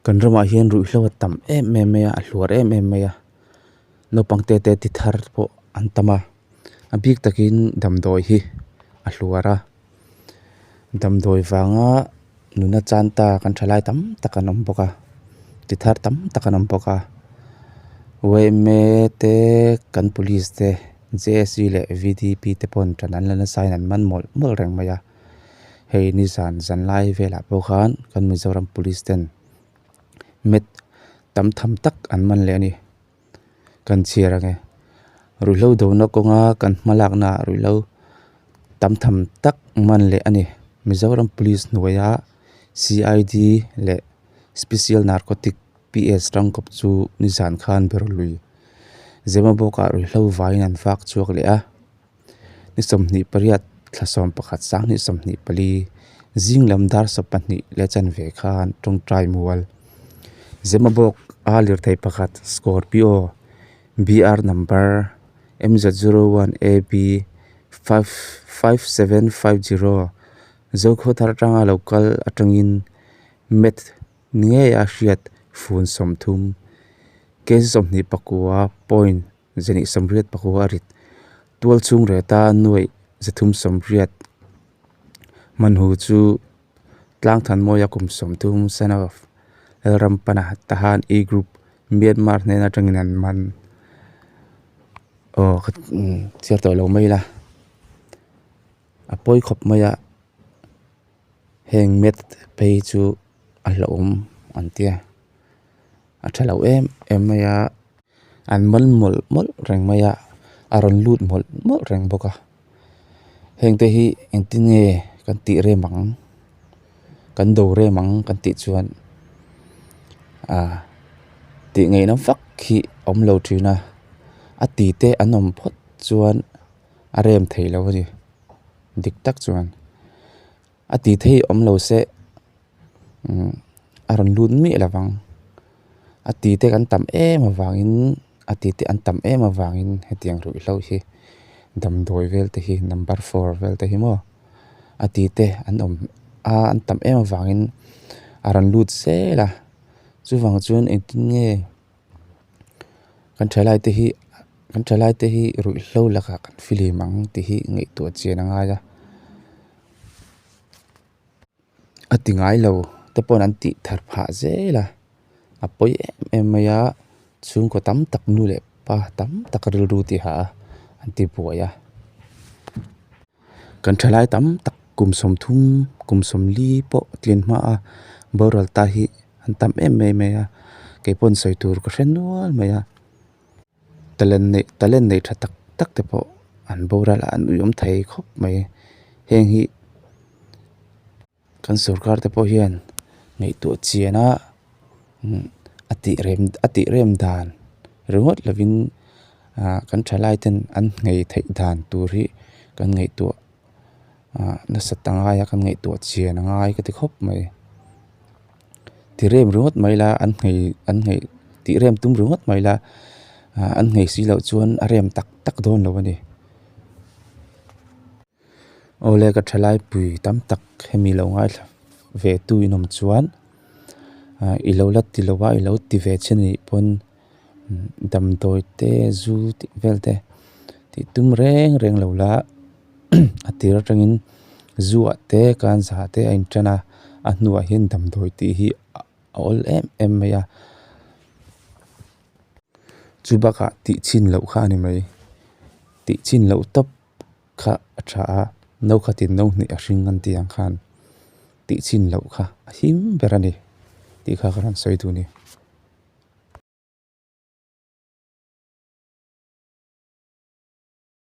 Kan ramah hian ruihhlo a tam em em mai a, a hluar em em mai a, naupang te te ti thar pawh an tam a, a bik takin damdawi hi a hluar a, damdawi vanga nuna chan ta kan thalai tam tak an awm bawk a, ti thar tam tak an awm bawk a, yma te kan police te J S C leh V D P te pawn ṭan an la nasa in an man mawlh mawlh reng mai a. Hei nizan zanlai velah pawh khan kan Mizoram police ten met tam tham tak an man leh a ni. Kan chhiar ang e. Ruihhlo dona kawnga kan hma lakna ah ruihhlo tam tham tak man leh a ni. Mizoram police hnuaia C I D leh special narcotic P S Rangkawp chu nizan khan ber lui Zemabawk ah ruihhlo vaiin an vak chhuak leh a. Ni 28 thla 11 2024 zing lam dar 12 leh chanve khan tawngtai mual Zemabawk a lirthei pakhat Scorpio B_R number M_Z01A_B 5750 Zokhawthar atanga lo kal atangin mat ni ngei a hriat fun 30 kg 29 point 280 a rit. Tual chhung reta nuaih 380 hmanhu chu Tlangthanmawia kum 30 son of Lalrampana Tahan E Group Myanmar hnen atangin an man. Aw ka chhiar tawh lo mai la. A pawi khawp mai a heng mat phei chu a hlauhawm an tia. A tha lo em em mai a. An man mawlh mawlh reng mai a, a rawn lut mawlh mawlh reng bawk a. Heng te hi engtin nge kan tih rem ang, kan do rem ang kan tih chuan ah tih ngaihna vak hi a awm lo thin a, a ti te an awm phawt chuan a rem thei lo a ni dik tak chuan. A ti thei awm lo se a rawn lut miah lo vang. A ti te kan tam em avangin a ti te an tam em avangin hetiang ruihhlo hi damdawi vel te hi number four vel te hi maw a ti te an awm a an tam em avangin a rawn lut zel a. Chuvang chuan engtin nge kan thalai te hi kan thalai te hi ruihhlo lakah kan fihlim ang tih hi ngaihtuah chian a ngai a. A ti ngai lo te pawh an tih thar phah zel a, a pawi em em mai a, chhungkaw tam tak nu leh pa tam tak rilru tih hah a an ti buai a. Kan thalai tam tak kum 30 kum 40 pawh tlin hma a boral ta hi an tam em em mai a, kei pawn sawi tur ka hre nual mai a. Talent neih talent neih tha tak tak te pawh an boral a an uiawm thei khawp mai heng hi kan sorkar te pawh hian ngaihtuah chian a a tih rem a tih rem dan ringawt lovin ah kan thalai ten an nghei theih dan tur hi kan ngaihtuah ah nasa ta ngai a kan ngaihtuah chian a ngai ka ti khawp mai. Ti rem ringawt mai la an nghei an nghei tih rem tum ringawt mai la ah an nghei si loh chuan a rem tak tak dawn lo a ni. Awle ka thalai pui tam tak hemi lo ngaithla ve tu in awm chuan ah i lo la ti lo a i lo ti ve che nih pawn damdawi te zu tih vel te tih tum reng reng lo la a tir atangin zu ah te kanza te a intan a a hnuah hian damdawi tih hi a awl em em mai a chu bakah tih chhin loh kha a ni mai tih chhin loh tawp kha a tha a no khatin no hnih a hring an tih ang khan tih chhin loh kha a him ber a ni tih kha ka rawn sawi duh a ni.